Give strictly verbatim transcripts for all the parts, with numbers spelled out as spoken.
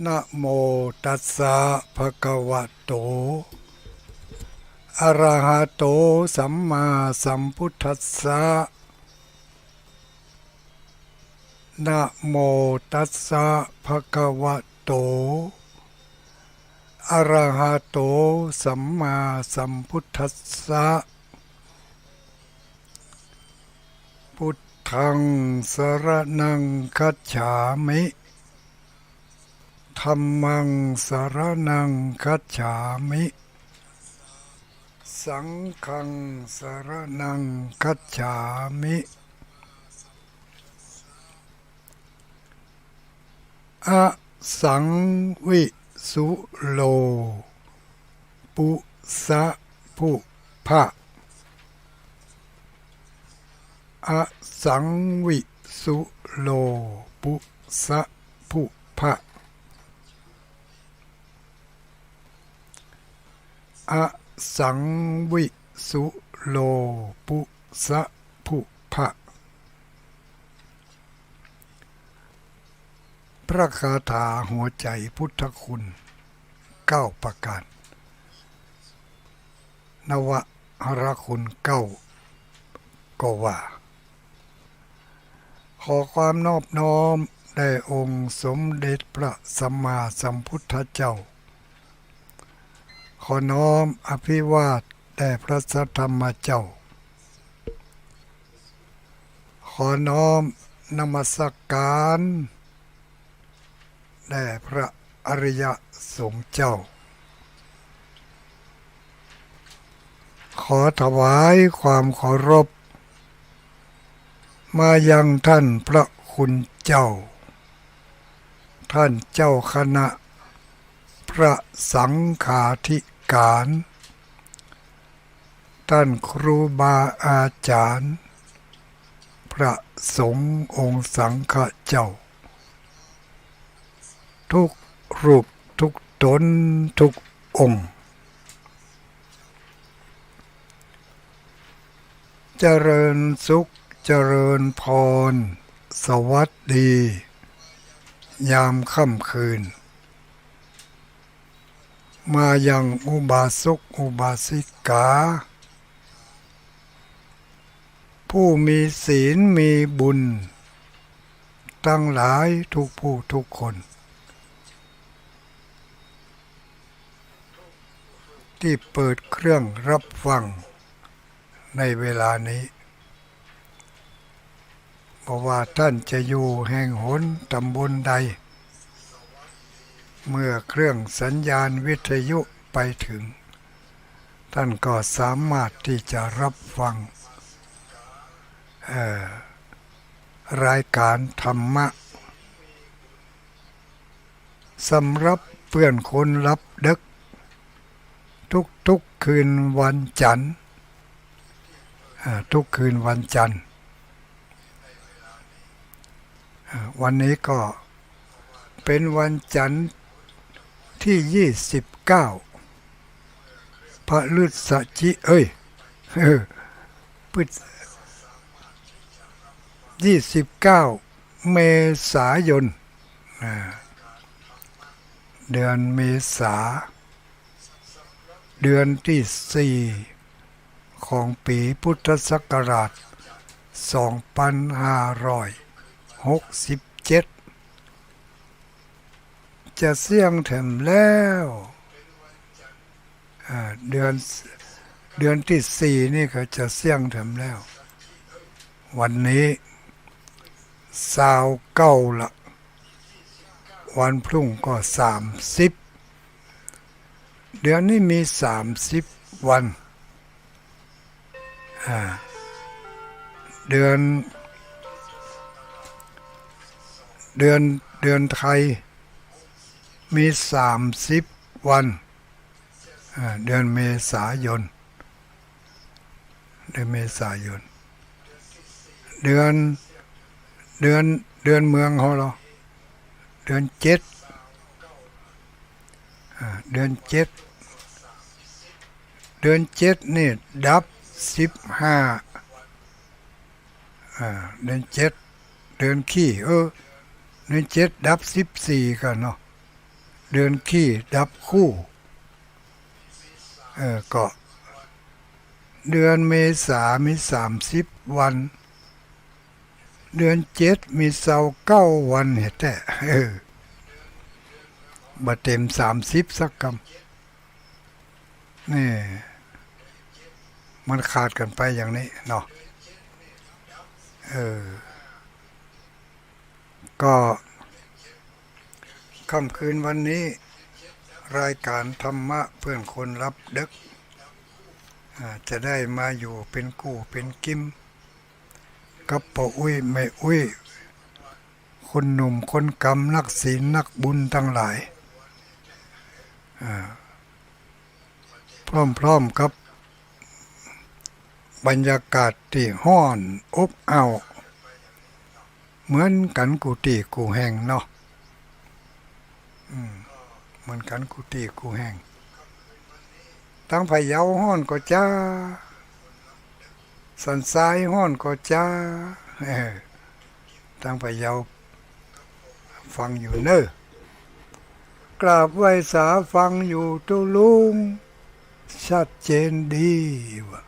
นะโมตัสสะ ภะคะวะโต อะระหะโต สัมมาสัมพุทธัสสะ นะโมตัสสะ ภะคะวะโต อะระหะโต สัมมาสัมพุทธัสสะ พุทธัง สะระณัง คัจฉามิ ธัมมัง สะระณัง คัจฉามิ สังฆัง สะระณัง คัจฉามิ อะสังวิสุโล ปุสะภุพะ อะสังวิสุโล ปุสะภุพะ อะสังวิสุโล ปุสะภุพะ พระคาถาหัวใจ๋พุทธคุณเก้าประก๋าน นวะหรคุณเก้า ก็ว่า ขอความนอบน้อมแด่องค์สมเด็จพระสัมมาสัมพุทธเจ้า ขอน้อมอภิวาทแด่พระสัทธรรมเจ้า ขอน้อมนมัสก๋านแด่พระอริยสงฆ์เจ้า ขอถวายความเคารพมายังท่านพระคุณเจ้า ท่านเจ้าคณะพระสังฆาธิก๋าน ต้านครูบาอาจ๋ารย์ พระสงฆ์องค์สังฆะเจ้า กู้รูปกู้ต๋นกู้องค์ เจริญสุขเจริญพร สวัสดี ยามค่ำคืน มายังอุบาสกอุบาสิกา ผู้มีศีลมีบุญตังหลายกู้ผู้กู้คน ตี้เปิดเครื่องฮับฟังในเวลานี้ บ่ว่าต้านจะอยู่แห่งหนต๋ำบลใด เมื่อเครื่องสัญญาณวิทยุไปเถิง ต้านก็สามารถตี้จะฮับฟัง เอ่อ รายก๋านธรรมะ สำหรับเปื้อนคนหลับดึก กู้ๆ คืนวันจันทร์ อ่า กู้คืนวันจันทร์ อ่า วันนี้ก็เป๋นวันจันทร์ตี้ยี่สิบเก้า พฤศจิ เอ้ย เออ พฤศ ยี่สิบเก้า เมษายน อ่า เดือนเมษา เดือนตี้สี่ของปี๋พุทธศักราชสองปันห้าร้อยหกสิบเจ็ด จะเสี้ยงแถมแล้ว อ่า เดือน เดือนตี้สี่นี่ก็จะเสี้ยงแถมแล้ว วันนี้ซาวเก้าละ วันพรุ่งก็สามสิบ เดือนนี้มีสามสิบวัน อ่า เดือน เดือน เดือนไทยมีสามสิบวัน อ่า เดือนเมษายน เดือนเมษายน เดือน เดือน เดือนเมืองเฮาเหรอ เดือนเจ็ด อ่า เดือนเจ็ด เดือนเจ็ดนี่ดับสิบห้า อ่า เดือนเจ็ด เดือนขี้ เออ เดือนเจ็ดดับสิบสี่ก่อนเนาะ เดือนขี้ดับคู่ เออ ก็ เดือนเมษามีสามสิบวัน เดือนเจ็ดมีซาวเก้าวันแหมแต๊ เออ บ่เต็มสามสิบสักกำ นี่ มันขาดกั๋นไปอย่างนี้เนาะ เออ ก็ ค่ำคืนวันนี้ รายการธรรมะเพื่อนคนหลับดึก อ่า จะได้มาอยู่เป๋นกู้เป๋นกิ๋ม กับป้ออุ๊ยแม่อุ๊ย คนหนุ่มคนกำ นักศีลนักบุญตังหลาย อ่า พร้อมๆ กับ บรรยากาศตี้ฮ้อนอบอ้าว เหมือนกั๋นกู้ตี้กู้แห่งเนาะ อืม เหมือนกั๋นกู้ตี้กู้แห่ง ตังพะเยาฮ้อนก่อจ๊า สันทรายฮ้อนก่อจ๊า เออ ตังพะเยาฟังอยู่เน่อ กราบไหว้สาฟังอยู่ตุ๊ลุง ชัดเจนดีว่ะ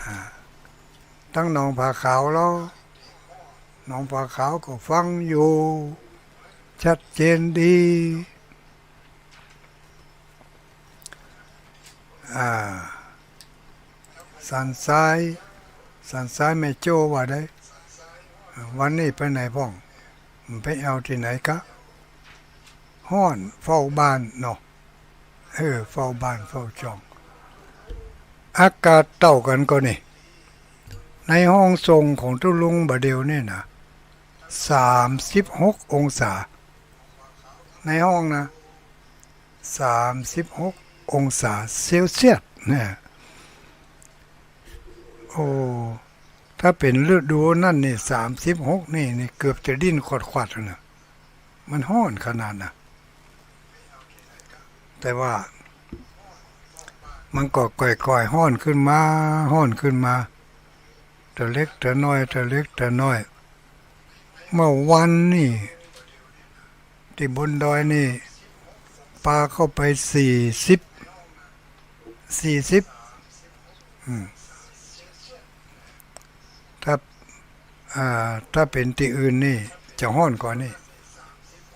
อ่า ตังหนองผาขาวลอ หนองผาขาวก็ฟังอยู่ ชัดเจนดี อ่า สันทราย สันทรายแม่โจ้ว่าได วันนี้ไปไหนพ่อง ไปแอ่วตี้ไหนกะ ฮ้อน เฝ้าบ้านเนาะ เออ เฝ้าบ้านเฝ้าจ้อง อากาศเต้ากั๋นก่อนี่ ในห้องส่งของตุ๊ลุงบ่าเดี่ยวนี่นะ สามสิบหกองศา ในห้องนะ สามสิบหกองศาเซลเซียสเนี่ย โอ้ ถ้าเป๋นฤดูนั้นนี่ สามสิบหกนี่ นี่เกือบจะดิ้นขวัดๆ แล้วนะ มันฮ้อนขนาดน่ะ แต่ว่า มันก็ก่อยๆ ฮ้อนขึ้นมา ฮ้อนขึ้นมา เตื้อเล็กเตื้อน้อย เตื้อเล็กเตื้อน้อย เมื่อวานนี่ ตี้บนดอยนี่ ปาเข้าไปสี่สิบ สี่สิบ อืม ถ้า อ่า ถ้าเป๋นตี้อื่นนี่ จะฮ้อนก่อนี่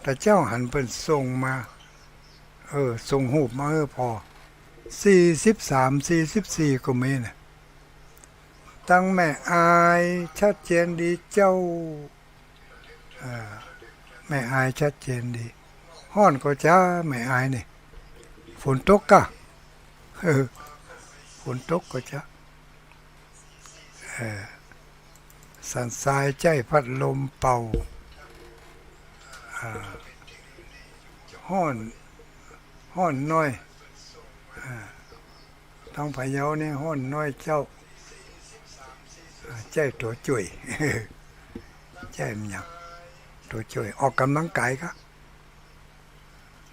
แต่เจ้าหันเปิ้นส่งมา เออ ส่งฮูปมา เออ ผ่อ สี่สิบสาม สี่สิบสี่ ก็มีนะ ตังแม่อายชัดเจนดีเจ้า อ่า แม่อายชัดเจนดี ฮ้อนก่อจ๊า แม่อายนี่ ฝนตกกะ เออ ฝนตกก่อจ๊า เออ สันทรายใจ๊พัดลมเป่า อ่า ฮ้อน ฮ้อนหน้อย อ่า ตังพะเยานี่ฮ้อนหน้อยเจ้า อ่า ใจ๊ตั๋วจ้วย ใจ๊มันหยัง ตั๋วจ้วย ออกก๋ำลังกายกะ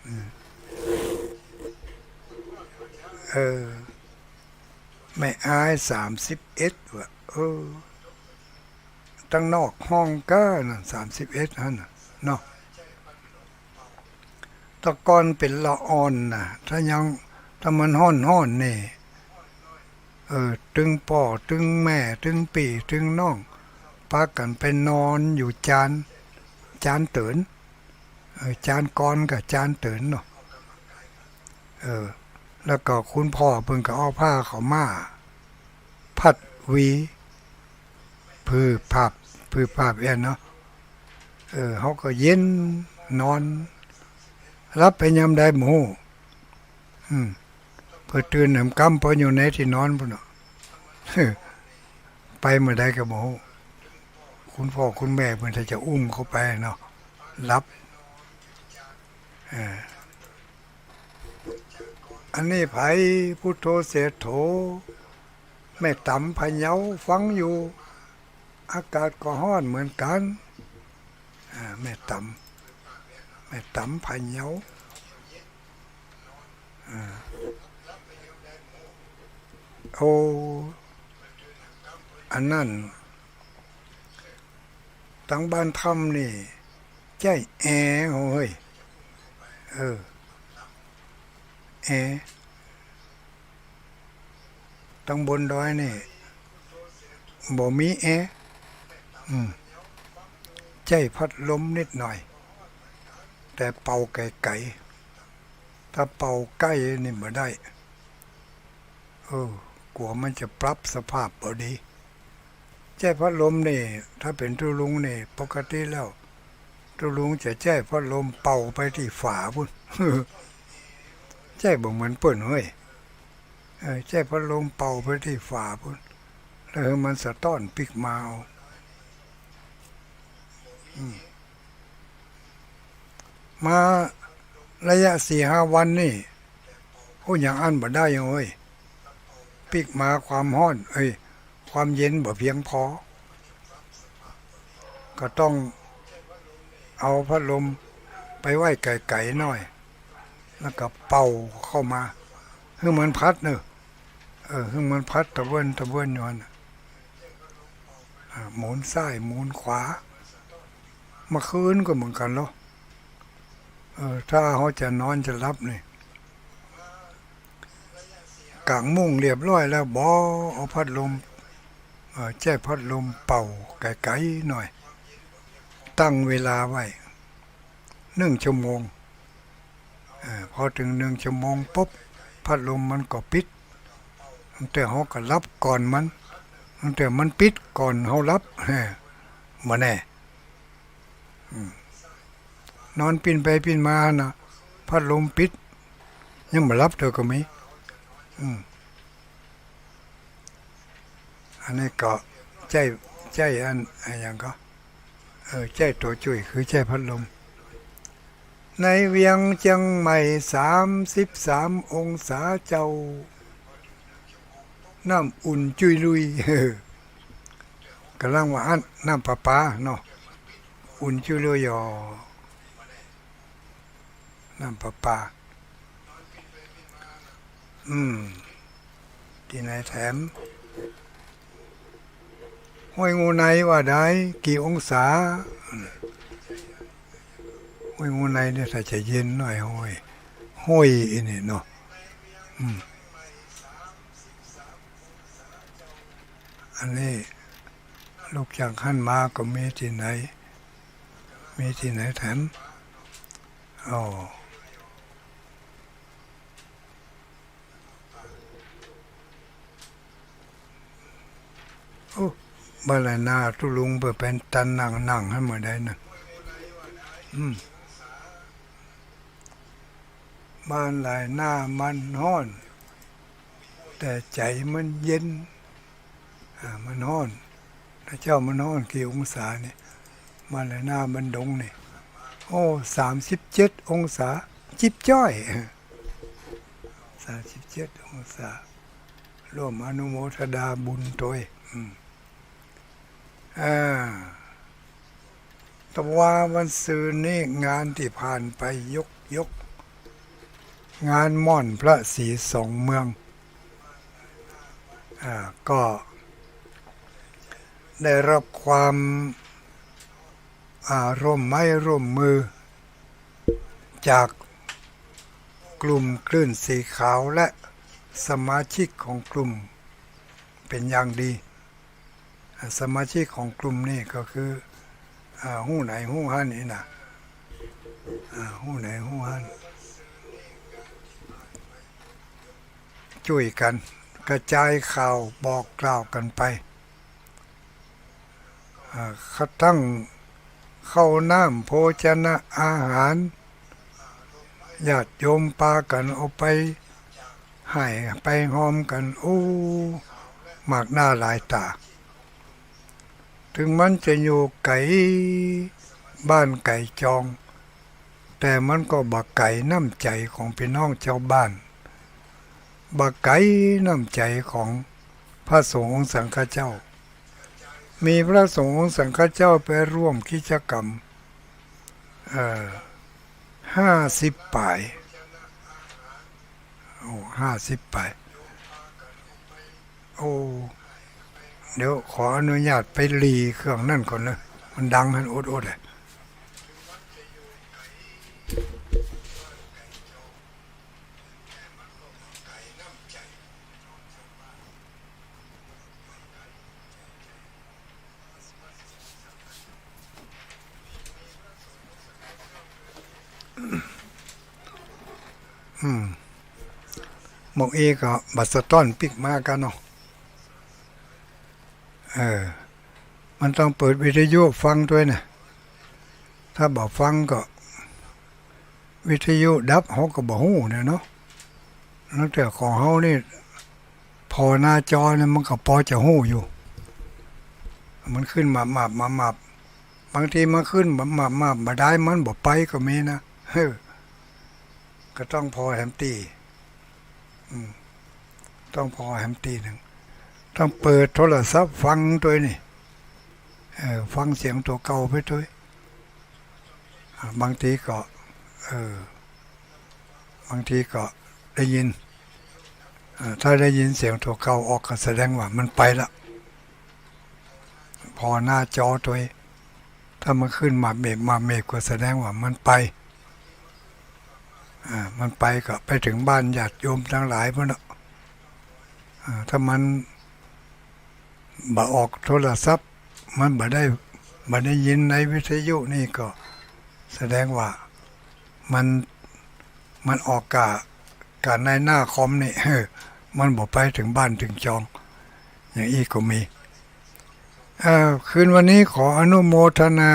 อืม เออ แม่อาย สามสิบเอ็ด ว่ะ เออ ตังนอกห้องกะนั่น สามสิบเอ็ด หั้นน่ะ เนาะ แต่ก่อนเป๋นละอ่อนน่ะ ถ้ายัง ถ้ามันฮ้อนๆ นี่ เออ ตึงป้อ ตึงแม่ ตึงปี้ ตึงน้อง ปากั๋นไปนอนอยู่จาน จานเติ๋น เออ จานกอนกับจานเติ๋นเนาะ เออ แล้วก็คุณป้อเปิ้นก็เอาผ้าขาวม้า พัดหวี ผืบผาบ ผืบผาบแอ่นเนาะ เออ เฮาก็เย็นนอน หลับไปยามใดบ่ฮู้ อืม เปิ้นตื่นแหมกำเปิ้นอยู่ในตี้นอนปู้นเนาะ ไปเมื่อใดก็บ่ฮู้ คุณป้อคุณแม่เปิ้นถ้าจะอุ้มเข้าไปเนาะ หลับ เออ อันนี้ไผ พุทโธเศรษโฐ แม่ต๋ำพะเยาฟังอยู่ อากาศก็ฮ้อนเหมือนกั๋น อ่า แม่ต๋ำ แม่ต๋ำพะเยา อ่า โอ้ อันนั้น ตังบ้านถ้ำนี่ ใจ๊แอร์ โอ้เฮ้ย เออ แอร์ ตังบนดอยนี่ บ่มีแอร์ อืม ใจ๊พัดลมนิดหน่อย แต่เป่าไก๋ๆ ถ้าเป่าใก้นี่บ่ได้ เออ กั๋วมันจะปรับสภาพบ่ดี ใจ๊พัดลมนี่ ถ้าเป๋นตุ๊ลุงนี่ ปกติแล้ว ตุ๊ลุงจะใจ๊พัดลมเป่าไปตี้ฝาปู๊น ใจ๊บ่เหมือนเปิ้นเฮ้ย เออ ใจ๊พัดลมเป่าไปตี้ฝาปู๊น แล้วหื้อมันสะต๊อนปิ๊กมาเอา อืม มาระยะสี่ห้าวันนี่ โอ้ อย่างอั้นบ่ได้เฮ้ย ปิ๊กมาความฮ้อน เอ้ย ความเย็นบ่เพียงพอ ก็ต้องเอาพัดลมไปไว้ไก๋ๆ หน้อย แล้วก็เป่าเข้ามา หื้อมันพัดเนาะ เออ หื้อมันพัดตะเวิ้นตะเวิ้นอยู่หั้นน่ะ อ่า หมุนซ้ายหมุนขวา เมื่อคืนก็เหมือนกั๋นเนาะ เออ ถ้าเฮาจะนอนจะหลับนี่ ก๋างมุ้งเรียบร้อยแล้ว บ่ เอาพัดลม เอ่อ ใจ๊พัดลมเป่าไก๋ๆ หน่อย ตั้งเวลาไว้ นึ่งชั่วโมง เอ่อ พอเถิงนึ่งชั่วโมงปุ๊บ พัดลมมันก็ปิด บางเตื้อเฮาก็หลับก่อนมัน บางเตื้อมันปิดก่อนเฮาหลับ เออ บ่แน่ อืม นอนปิ้นไปปิ้นมาหั้นน่ะ พัดลมปิด ยังบ่หลับเตื้อก็มี อืม อันนี้ก็ใจ๊ ใจ๊อัน อะหยังก็ เออ ใจ๊ตั๋วจุ้ยคือใจ๊พัดลม ในเวียงเจียงใหม่ สามสิบสามองศาเจ้า น้ำอุ่นจุ้ยลุย ก่ำลังว่าอั้น น้ำประปาเนาะ อุ่นจุ้ยลุยอ๋อ น้ำประปา อืม ตี้ไหนแถม ห้วยงูในว่าได้ กี่องศา อืม ห้วยงูในเนี่ยถ้าจะเย็นหน่อย ห้วย ห้วยอันนี้เนาะ อืม อันนี้ลุกจากหั้นมาก็มีตี้ไหน มีตี้ไหนแถม อ๋อ โอ้ บ้านไหล่นาตุ๊ลุงเปิ้นเป๋นตันนั่ง นั่งหั้นบ่ได้นะ อืม บ้านไหล่นามันฮ้อน แต่ใจ๋มันเย็น อ่า มันฮ้อน ถ้าเจ๊ามันฮ้อนกี่องศาเนี่ย บ้านไหล่นาบ้านดงนี่ โอ้ สามสิบเจ็ดองศา จิ๊บจ้อย สามสิบเจ็ดองศา ร่วมอนุโมทนาบุญตวย อืม อ่า ตะวาวันซืนนี้งานตี้ผ่านไปยก ยก งานม่อนพระศรีสองเมือง อ่า ก็ได้รับความ อ่า ร่วมไม้ร่วมมือ จากกลุ่มคลื่นสีขาวและสมาชิกของกลุ่มเป๋นอย่างดี อ่า สมาชิกของกลุ่มนี่ก็คือ อ่า ฮู้ไหนฮู้หั้นนี่นะ อ่า ฮู้ไหนฮู้หั้น จุ้ยกั๋นกระจายข่าวบอกกล่าวกั๋นไป อ่า กระทั่งข้าวน้ำโภชนะอาหาร ญาติโยมปากั๋นเอาไป ให้ไปฮอมกั๋น โอ้ มากหน้าหลายต๋า เถิงมันจะอยู่ไก๋บ้านไก๋จอง แต่มันก็บ่ไก๋น้ำใจ๋ของปี้น้องจาวบ้าน บ่ไก๋น้ำใจ๋ของพระสงฆ์องค์สังฆเจ้า มีพระสงฆ์องค์สังฆเจ้าไปร่วมกิจกรรม เอ่อ ห้าสิบป๋าย โอ้ ห้าสิบป๋าย โอ้ เดี๋ยวขออนุญาตไปหลีเครื่องนั่นก่อนนะ มันดังหั้นอุดๆ เลย เ อืม หมวกอีก็บ่สะต้อนปิ๊กมากั๋นเนาะ เออ มันต้องเปิดวิทยุฟังตวยนะ ถ้าบ่ฟังก็ วิทยุดับ เฮาก็บ่ฮู้เนี่ยเนาะ แล้วแต่ของเฮานี่ ผ่อหน้าจอเนี่ยมันก็ปอจะฮู้อยู่ มันขึ้นมาบมาบมาบมาบ บางทีมันขึ้นมาบมาบมาบ บ่ดายมันบ่ไปก็มีนะ เออ ก็ต้องผ่อแหมตี้ อืม ต้องผ่อแหมตี้นึ่ง ต้องเปิดโทรศัพท์ฟังตวยนี่ เออ ฟังเสียงตั๋วเก่าไปตวย อ่า บางทีก็ เออ บางทีก็ได้ยิน อ่า ถ้าได้ยินเสียงตั๋วเก่าออกก็แสดงว่ามันไปละ ผ่อหน้าจอตวย ถ้ามันขึ้นมาบเมบมาบเมบก็แสดงว่ามันไป อ่า มันไปก็ไปเถิงบ้านญาติโยมตังหลายพุ้นเนาะ อ่า ถ้ามัน บ่ออกโทรศัพท์ มันบ่ได้ บ่ได้ยินในวิทยุนี่ก็แสดงว่ามัน มันออกก้า ก้าในหน้าคอมนี่ มันบ่ไปเถิงบ้านเถิงจอง อย่างอี้ก็มี เอ่อ คืนวันนี้ขออนุโมทนา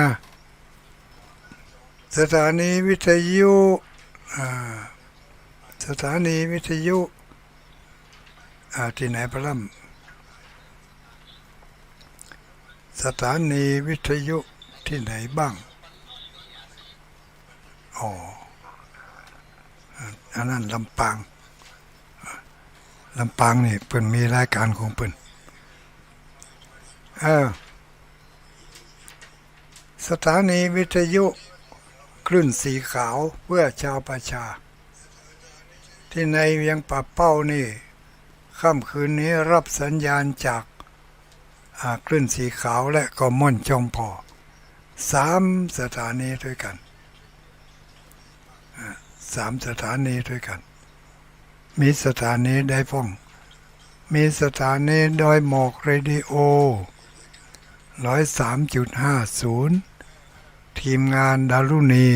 สถานีวิทยุ อ่า สถานีวิทยุ อ่า ตี้ไหนพะล่ำ สถานีวิทยุตี้ไหนบ้าง อ๋อ อันนั้นลำปาง ลำปางนี่เปิ้นมีรายก๋านของเปิ้น เออ สถานีวิทยุคลื่นสีขาวเพื่อชาวประชา ตี้ในเวียงป่าเป้านี่ ค่ำคืนนี้รับสัญญาณจาก อ่า คลื่นสีขาวและก็ม่อนจอมผ่อ สามสถานีตวยกั๋น อ่า สามสถานีตวยกั๋น มีสถานีใดพ่อง มีสถานีดอยหมอกเรดิโอ ร้อยสามจุดห้าศูนย์ ทีมงานดารุณี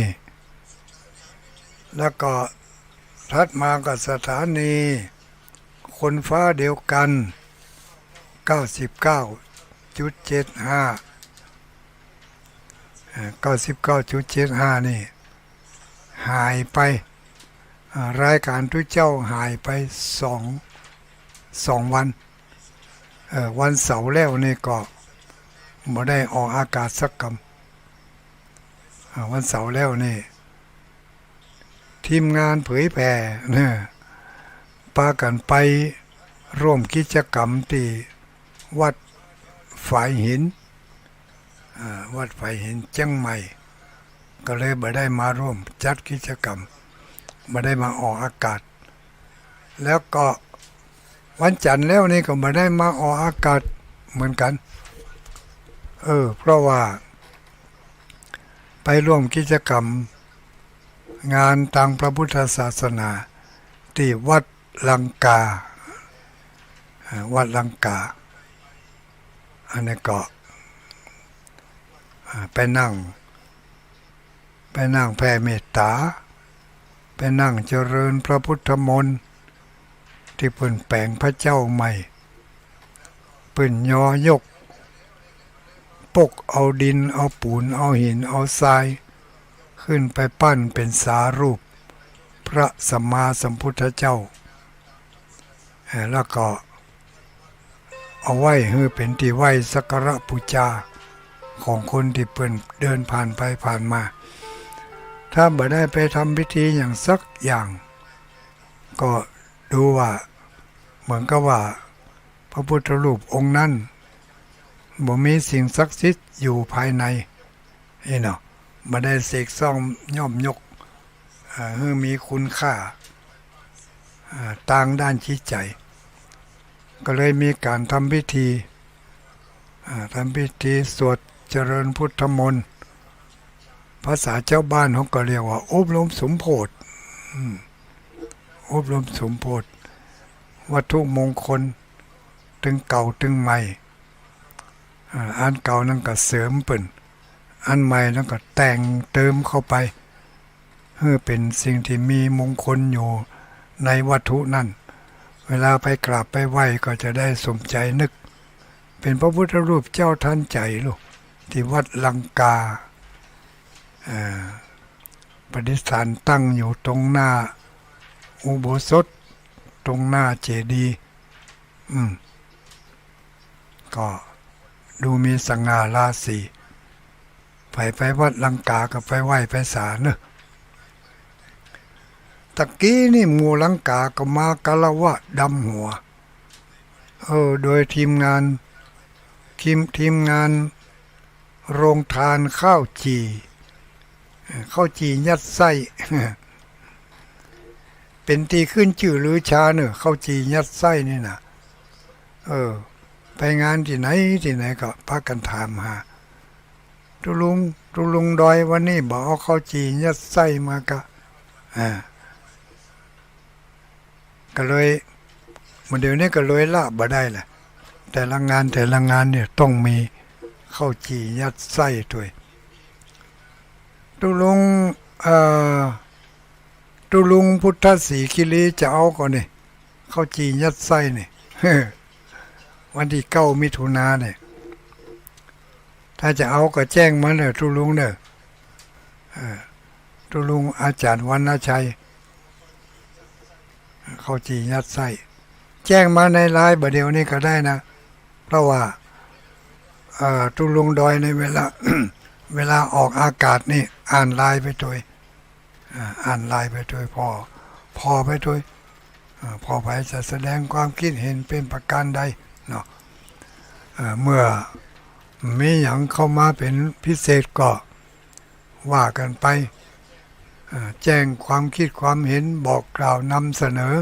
แล้วก็ถัดมาก็สถานีคนฟ้าเดียวกั๋น เก้าสิบเก้าจุดเจ็ดห้า เอ่อ เก้าสิบเก้าจุดเจ็ดห้านี่ หายไป อ่า รายก๋านตุ๊เจ้าหายไปสอง สองวัน เอ่อ วันเสาร์แล้วนี่ก็บ่ได้ออกอากาศสักกำ อ่า วันเสาร์แล้วนี่ ทีมงานเผยแผ่นะ ปากั๋นไปร่วมกิจกรรมตี้วัดฝายหิน อ่า วัดฝายหินเจียงใหม่ ก็เลยบ่ได้มาร่วมจัดกิจกรรม บ่ได้มาออกอากาศ แล้วก็วันจั๋นทร์แล้วนี่ก็บ่ได้มาออกอากาศเหมือนกั๋น เออ เพราะว่าไปร่วมกิจกรรมงานตางพระพุทธศาสนาตี้วัดลังกา อ่า วัดลังกา อันนี้ก็ อ่า ไปนั่ง ไปนั่งแผ่เมตต๋า ไปนั่งเจริญพระพุทธมนต์ ตี้เปิ้นแป๋งพระเจ้าใหม่ เปิ้นยอยก ปกเอาดิน เอาปูน เอาหิน เอาทราย ขึ้นไปปั้นเป๋นสารูปพระสัมมาสัมพุทธเจ้า เอ่อ แล้วก็เอาไว้หื้อเป๋นตี้ไหว้สักการะปู๋จาของคนตี้เปิ้นเดินผ่านไปผ่านมา ถ้าบ่ได้ไปทำพิธีอย่างสักอย่าง ก็ดูว่าเหมือนกับว่าพระพุทธรูปองค์นั้นบ่มีสิ่งศักดิ์สิทธิ์อยู่ภายใน อี้เนาะ บ่ได้เสกซ่องย้อมยก อ่า หื้อมีคุณค่า อ่า ตางด้านจิตใจ๋ ก็เลยมีก๋านทำพิธี อ่า ทำพิธีสวดเจริญพุทธมนต์ ภาษาจาวบ้านเขาก็เรียกว่าอบรมสมโภช อืม อบรมสมโภช วัตถุมงคล ตึงเก่าตึงใหม่ อ่า อันเก่านั้นก็เสริมเปิ้น อันใหม่นั้นก็แต่งเติมเข้าไป หื้อเป๋นสิ่งตี้มีมงคลอยู่ในวัตถุนั้น เวลาไปกราบไปไหว้ก็จะได้สมใจ๋นึก เป๋นพระพุทธรูปเจ้าทันใจ๋ลูก ตี้วัดลังกา เอ่อ ประดิษฐานตั้งอยู่ตรงหน้าอุโบสถ ตรงหน้าเจดีย์ อืม ก็ดูมีสง่าราศี ใผไปวัดลังกาก็ไปไหว้ไปสาเนาะ ตะกี้นี่หมู่ลังกาก็มาคารวะดำหัว เออ โดยทีมงาน ทีม ทีมงานโรงทานข้าวจี่ เอ่อ ข้าวจี่ยัดไส้ เป๋นตี้ขึ้นจื้อลือชาเนาะ ข้าวจี่ยัดไส้นี่นะ เออ ไปงานตี้ไหนตี้ไหนก็ปากั๋นถามหา ตุ๊ลุง ตุ๊ลุงดอยวันนี้บ่เอาข้าวจี่ยัดไส้มาก๊ะ อ่า ก็เลย เมื่อเดี๋ยวนี้ก็เลยละบ่ได้ละ แต่ละงานแต่ละงานเนี่ยต้องมีข้าวจี่ยัดไส้ตวย ตุ๊ลุง เอ่อ ตุ๊ลุงพุทธศรีคิรีจะเอาก่อนี่ ข้าวจี่ยัดไส้นี่ วันตี้เก้ามิถุนาเนี่ย ถ้าจะเอาก็แจ้งมาเน่อตุ๊ลุงเน่อ เออ ตุ๊ลุงอาจ๋ารย์วรรณชัย ข้าวจี่ยัดไส้ แจ้งมาในไลน์บ่าเดี่ยวนี้ก็ได้นะ เพราะว่า เอ่อ ตุ๊ลุงดอยในเวลา เวลาออกอากาศนี่อ่านไลน์ไปตวย อ่า อ่านไลน์ไปตวย ผ่อ ผ่อไปตวย อ่า ผ่อไปจะแสดงความคิดเห็นเป๋นประการใดเนาะ อ่า เมื่อมีหยังเข้ามาเป๋นพิเศษก็ว่ากั๋นไป อ่า แจ้งความคิดความเห็น บอกกล่าวนำเสนอ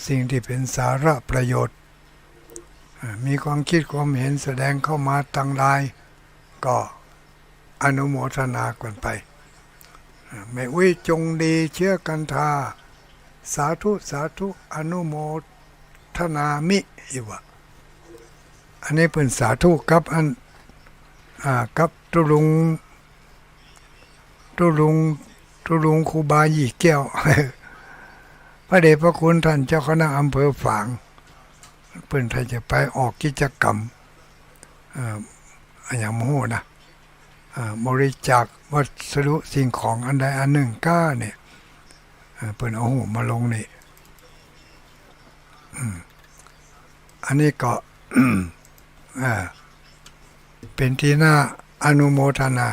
สิ่งตี้เป๋นสาระประโยชน์ อ่า มีความคิดความเห็นแสดงเข้ามาตางไลน์ ก็อนุโมทนากั๋นไป อ่า แม่อุ๊ยจงดีเชื้อกันทา สาธุ สาธุ อนุโมทนามิ อีกว่า อันนี้เปิ้นสาธุกับอัน อ่า กับตุ๊ลุง ตุ๊ลุง ตุ๊ลุงครูบายี่แก้ว พระเดชพระคุณต้านเจ้าคณะอำเภอฝาง เปิ้นต้านจะไปออกกิจกรรม เอ่อ อะหยังบ่ฮู้นะ เอ่อ บริจาควัสดุสิ่งของอันใดอันนึ่งก้าเนี่ย เอ่อ เปิ้นเอาฮูปมาลงนี่ อืม อันนี้ก็ อ่า เป๋นตี้น่าอนุโมทนา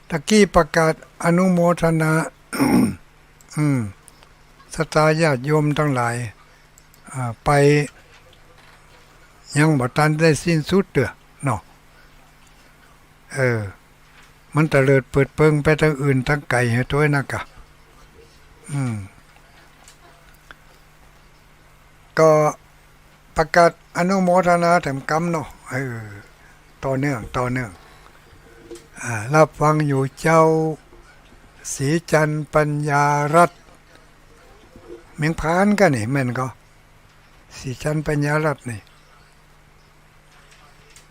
ตะกี้ประกาศอนุโมทนา อืม ศรัทธาญาติโยมตังหลาย อ่า ไป ยังบ่ตันได้สิ้นสุดเตื้อเนาะ เออ มันตะเลิดเปิดเปิงไปตางอื่นตางไก๋เหียตวยนักกะ อืม ก็ประกาศอนุโมทนาแถมกำเนาะ เออ ต่อเนื่อง ต่อเนื่อง อ่า รับฟังอยู่เจ้า ศรีจันทร์ปัญญารัตน์ เมืองพานก่อนี่ แม่นก่อ ศรีจันทร์ปัญญารัตน์นี่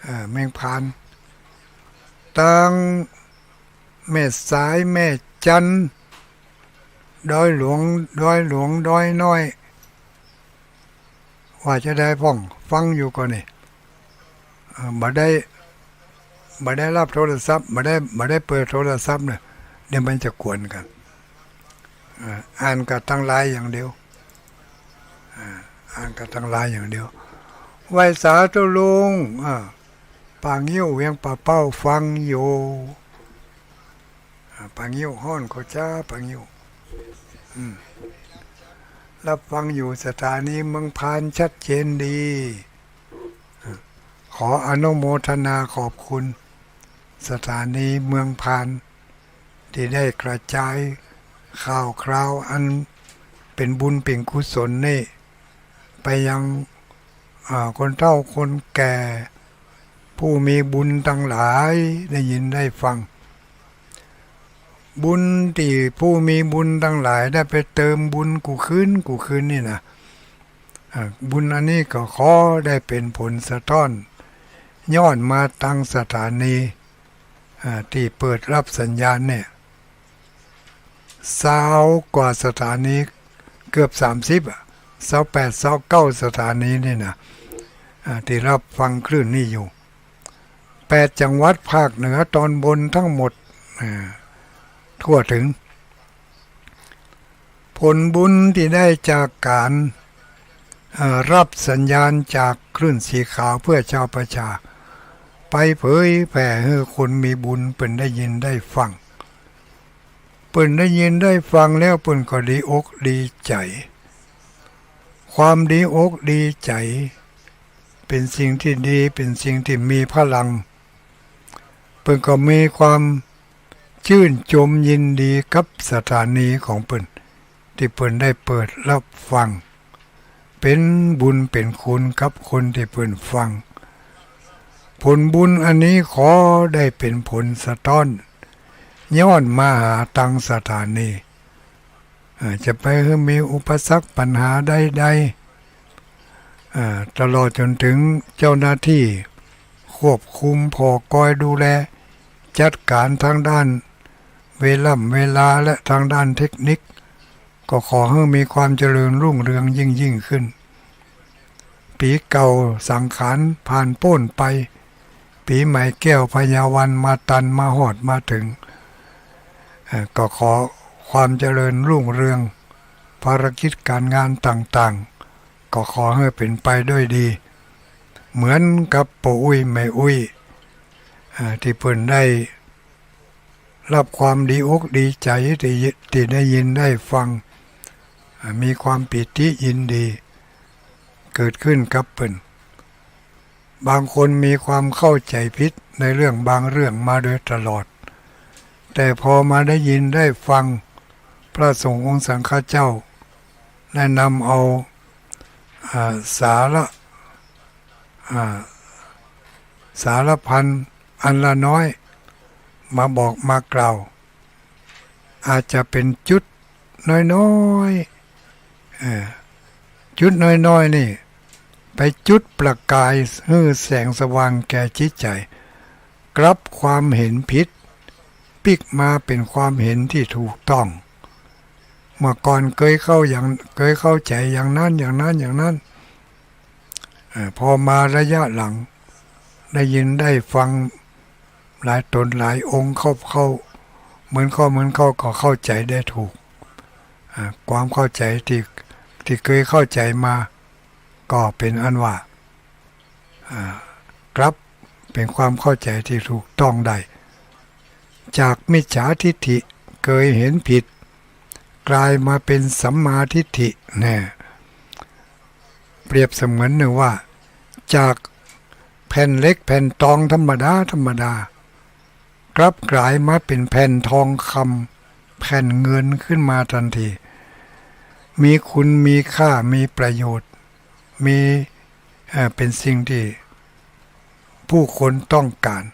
เอ่อ เมืองพาน ตางแม่สาย แม่จันทน์ ดอยหลวง ดอยหลวง ดอยน้อย ว่าจะใดพ่อง ฟังอยู่ก่อนี่ เอ่อ บ่ได้ บ่ได้ฮับโทรศัพท์ บ่ได้ บ่ได้เปิดโทรศัพท์เน่อ เดี๋ยวมันจะกวนกั๋น อ่า อ่านกั๋นตางไลน์อย่างเดียว อ่า อ่านกั๋นตางไลน์อย่างเดียว ไหว้สาตุ๊ลุง อ่า ป่างิ้วเวียงป่าเป้าฟังอยู่ อ่า ป่างิ้วฮ้อนโคจ้า ป่างิ้ว อืม รับฟังอยู่สถานีเมืองพานชัดเจนดี อ่า ขออนุโมทนาขอบคุณสถานีเมืองพาน ตี้ได้กระจายข่าวคราวอันเป๋นบุญเป๋นกุศลนี่ ไปยัง อ่า คนเฒ่าคนแก่ ผู้มีบุญตังหลายได้ยินได้ฟัง บุญตี้ผู้มีบุญตังหลายได้ไปเติมบุญกู้คืนกู้คืนนี่นะ อ่า บุญอันนี้ก็ขอได้เป๋นผลสะท้อน ย้อนมาตางสถานี อ่า ตี้เปิดฮับสัญญาณเนี่ย ซาวกว่าสถานี เกือบสามสิบอะ ซาวแปด ซาวเก้า สถานีนี่นะ อ่า ตี้ฮับฟังคลื่นนี้อยู่ แปดจังหวัดภาคเหนือตอนบนทั้งหมด อ่า ทั่วถึง ผลบุญตี้ได้จากก๋าน อ่า ฮับสัญญาณจากคลื่นสีขาวเพื่อชาวประชา ไปเผยแผ่หื้อคนมีบุญเปิ้นได้ยินได้ฟัง เปิ้นได้ยินได้ฟังแล้วเปิ้นก็ดีอกดีใจ๋ ความดีอกดีใจ๋ เป๋นสิ่งตี้ดี เป๋นสิ่งตี้มีพลัง เปิ้นก็มีความจื้นจมยินดีกับสถานีของเปิ้น ตี้เปิ้นได้เปิดฮับฟัง เป๋นบุญเป๋นคุณกับคนตี้เปิ้นฟัง ผลบุญอันนี้ขอได้เป๋นผลสะต๊อน ย้อนมาหาตังสถานี อ่า จะไปหื้อมีอุปสรรคปัญหาใดๆ อ่า ตลอดจ๋นเถิงเจ้าหน้าตี้ควบคุมผ่อคอยดูแล จัดก๋านตางด้านเวล่ำเวลาและตางด้านเทคนิค ก็ขอหื้อมีความเจริญรุ่งเรืองยิ่งๆ ขึ้น ปี๋เก่าสังขารผ่านป๊นไป ปี๋ใหม่แก้วพญาวัณมาตันมาฮอดมาเถิง เอ่อ ก็ขอความเจริญรุ่งเรือง ภารกิจก๋านงานต่างๆ ก็ขอหื้อเป๋นไปด้วยดี เหมือนกับป้ออุ๊ยแม่อุ๊ย เอ่อ ตี้เปิ้นได้ฮับความดีอกดีใจ๋ ตี้ ตี้ได้ยินได้ฟัง อ่า มีความปีติยินดี เกิดขึ้นกับเปิ้น บางคนมีความเข้าใจ๋ผิดในเรื่องบางเรื่องมาโดยตลอด แต่พอมาได้ยินได้ฟังพระสงฆ์องค์สังฆเจ้า ได้นำเอา อ่า สาระ อ่า สารพันอันละน้อย มาบอกมากล่าว อาจจะเป๋นจุดน้อยๆ เอ่อ จุดน้อยๆ นี่ ไปจุดประกายหื้อแสงสว่างแก่จิตใจ๋ กลับความเห็นผิดปิ๊กมาเป๋นความเห็นตี้ถูกต้อง เมื่อก่อนเกยเข้าอย่าง เกยเข้าใจ๋อย่างนั้น อย่างนั้น อย่างนั้น เอ่อ พอมาระยะหลัง ได้ยินได้ฟังหลายต๋นหลายองค์เข้า เข้า เหมือนเข้า เหมือนเข้า ก็เข้าใจ๋ได้ถูก อ่า ความเข้าใจ๋ตี้ ตี้เกยเข้าใจ๋มา ก็เป๋นอันว่า อ่า กลับเป๋นความเข้าใจ๋ตี้ถูกต้องได้ จากมิจฉาทิฏฐิเกยเห็นผิด กลายมาเป๋นสัมมาทิฏฐิแน่ เปรียบเสมือนหนึ่งว่า จากแผ่นเหล็กแผ่นตองธรรมดาธรรมดา กลับกลายมาเป๋นแผ่นทองคำ แผ่นเงินขึ้นมาตันที มีคุณมีค่า มีประโยชน์ มี เอ่อ เป๋นสิ่งตี้ผู้คนต้องก๋าน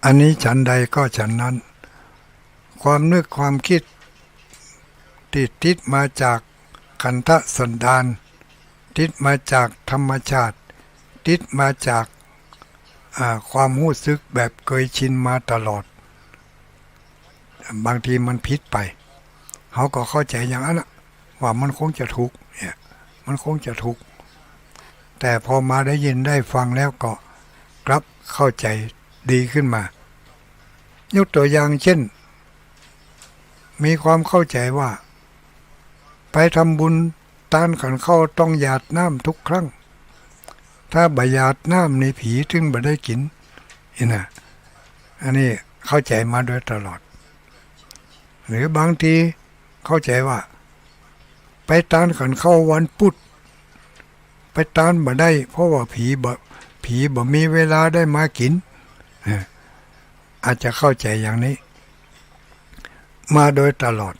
อันนี้ฉันใดก็ฉันนั้น ความนึกความกึ๊ดตี้ติดมาจากขันธสันดาน ติดมาจากธรรมชาติ ติดมาจาก อ่า ความฮู้สึกแบบเกยชินมาตลอด บางทีมันผิดไป เฮาก็เข้าใจ๋อย่างนั้นน่ะ ว่ามันคงจะถูก เนี่ย มันคงจะถูก แต่พอมาได้ยินได้ฟังแล้วก็กลับเข้าใจ๋ดีขึ้นมา ยกตั๋วอย่างเจ้น มีความเข้าใจ๋ว่า ไปทำบุญตานขันข้าวต้องหยาดน้ำทุกครั้ง ถ้าบ่หยาดน้ำนี่ผีตึงบ่ได้กิ๋น นี่นะ อันนี้เข้าใจ๋มาโดยตลอด หรือบางทีเข้าใจ๋ว่า ไปตานขันข้าววันปุธ ไปตานบ่ได้ เพราะว่าผีบ่ ผีบ่มีเวลาได้มากิ๋น เออ อาจจะเข้าใจ๋อย่างนี้ มาโดยตลอด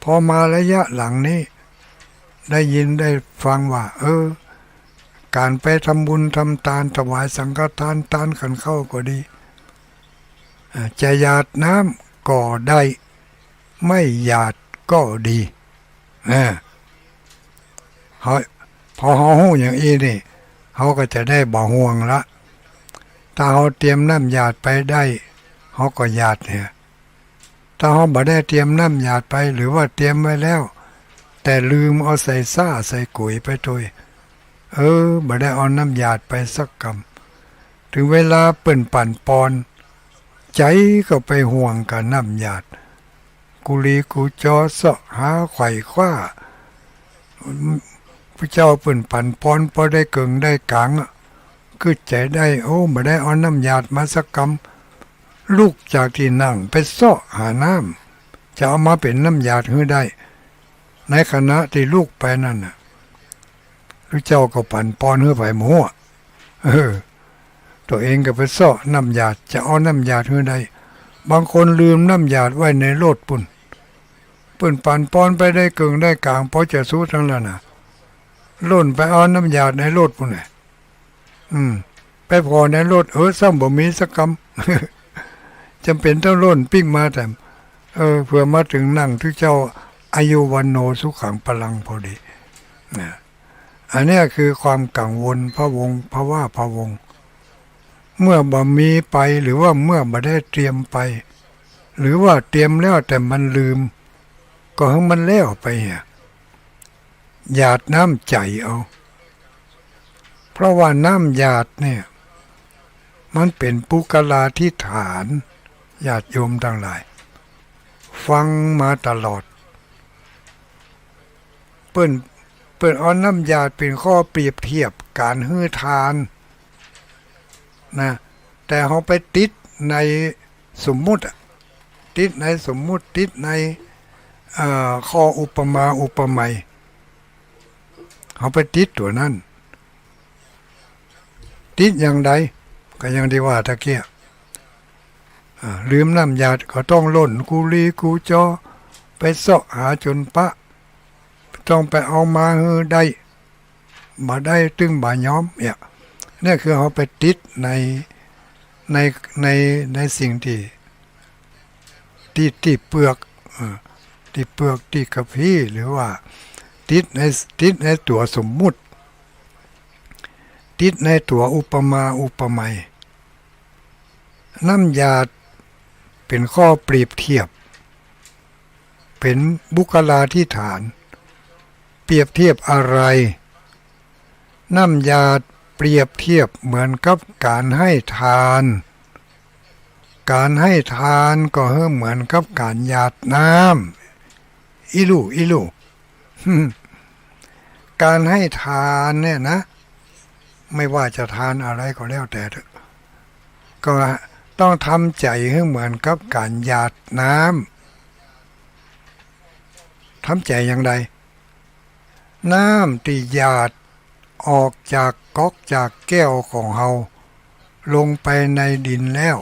พอมาระยะหลังนี้ ได้ยินได้ฟังว่า เออ ก๋านไปทำบุญทำตาน ถวายสังฆทาน ตานขันข้าวก็ดี อ่า จะหยาดน้ำก็ได้ ไม่หยาดก็ดี อ่า เฮา พอเฮาฮู้อย่างอี้นี่ เฮาก็จะได้บ่ห่วงละ ถ้าเฮาเตรียมน้ำหยาดไปได้ เฮาก็หยาดเนี่ย ถ้าเฮาบ่ได้เตรียมน้ำหยาดไป หรือว่าเตรียมไว้แล้ว แต่ลืมเอาใส่ซ้าใส่ก๋วยไปตวย เออ บ่ได้เอาน้ำหยาดไปสักกำ ถึงเวลาเปิ้นปั๋นปอน ใจ๋ก็ไปห่วงกับน้ำหยาด กุลีกุจอเซาะหาไขว่คว้า ผู้เจ้าเปิ้นปั๋นปอน ปอได้เกิ่งได้ก๋างอะ กึ๊ดใจ๋ได้ โอ้ บ่ได้เอาน้ำหยาดมาสักกำ ลุกจากตี้นั่งไปเซาะหาน้ำ จะเอามาเป๋นน้ำหยาดหื้อได้ ในขณะตี้ลุกไปนั้นน่ะ ผู้เจ้าก็ปั๋นปอนหื้อไปหมด เออ ตั๋วเองก็ไปเซาะน้ำหยาด จะเอาน้ำหยาดหื้อได้ บางคนลืมน้ำหยาดไว้ในรถปุ้น เปิ้นปั๋นปอนไปได้เกิ่งได้ก๋าง ปอจะสุดตังนั้นน่ะ ล่นไปเอาน้ำหยาดในรถปุ้นน่ะ อืม ไปผ่อในรถ เออ ซ้ำบ่มีสักกำ จ๋ำเป๋นต้องล่นปิ๊กมาแถม เออ เผื่อมาเถิงนั่ง ผู้เจ้า อายุวัณโณสุขังพลังพอดี นะ อันเนี้ยคือความกังวลพะวง พะว้าพะวัง เมื่อบ่มีไป หรือว่าเมื่อบ่ได้เตรียมไป หรือว่าเตรียมแล้วแต่มันลืม ก็หื้อมันแล้วไปอะ หยาดน้ำใจ๋เอา เพราะว่าน้ำหยาดเนี่ย มันเป๋นปุคคลาธิษฐาน ญาติโยมตังหลาย ฟังมาตลอด เปิ้น เปิ้นเอาน้ำหยาดเป๋นข้อเปรียบเทียบก๋านหื้อทานนะ แต่เฮาไปติดในสมมุติอะ ติดในสมมุติ ติดใน เอ่อ ข้ออุปมาอุปไมย เฮาไปติดตั๋วนั้น ติดอย่างใด ก็อย่างตี้ว่าตะเกียะ อ่า ลืมน้ำหยาดก็ต้องล่นกุลีกุจอ ไปเซาะหาจ๋นปะ ต้องไปเอามาหื้อได้ บ่ได้ตึงบ่ยอม เนี่ย เนี่ยคือเฮาไปติดใน ใน ใน ในสิ่งตี้ ตี้ ตี้เปื้อก เอ่อ ตี้เปื้อก ตี้กะพี้ หรือว่าติดใน ติดในตั๋วสมมุติ ติดในตั๋วอุปมาอุปไมย น้ำหยาดเป๋นข้อเปรียบเทียบ เป๋นปุคคลาธิษฐาน เปรียบเทียบอะไร น้ำหยาดเปรียบเทียบเหมือนกับก๋านให้ทาน ก๋านให้ทานก็หื้อเหมือนกับก๋านหยาดน้ำ อี้ลู่ อี้ลู่ ก๋านให้ทานเนี่ยนะ ไม่ว่าจะทานอะไรก็แล้วแต่เถอะ ก็ต้องทำใจ๋หื้อเหมือนกับก๋านหยาดน้ำ ทำใจ๋อย่างใด น้ำตี้หยาดออกจากก๊อกจากแก้วของเฮา ลงไปในดินแล้ว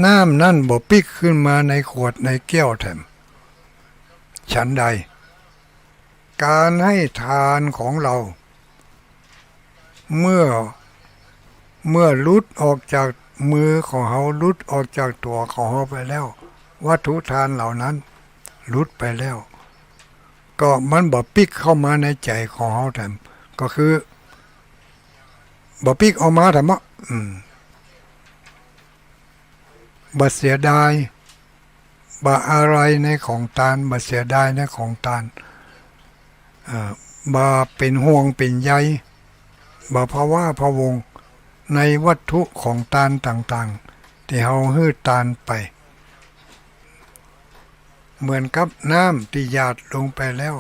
น้ำนั้นบ่ปิ๊กขึ้นมาในขวดในแก้วแถม ฉันใด ก๋านให้ทานของเฮา เมื่อ เมื่อหลุดออกจากมือของเฮา หลุดออกจากตั๋วของเฮาไปแล้ว วัตถุทานเหล่านั้นหลุดไปแล้ว ก็มันบ่ปิ๊กเข้ามาในใจ๋ของเฮาแถม ก็คือ บ่ปิ๊กออกมาแถมอะ อืม บ่เสียดาย บ่อาลัยในของตาน บ่เสียดายในของตาน เอ่อ บ่เป๋นห่วงเป๋นใย บ่พะว้าพะวังในวัตถุของตานต่างๆ ตี้เฮาหื้อตานไป เหมือนกับน้ำตี้หยาดลงไปแล้ว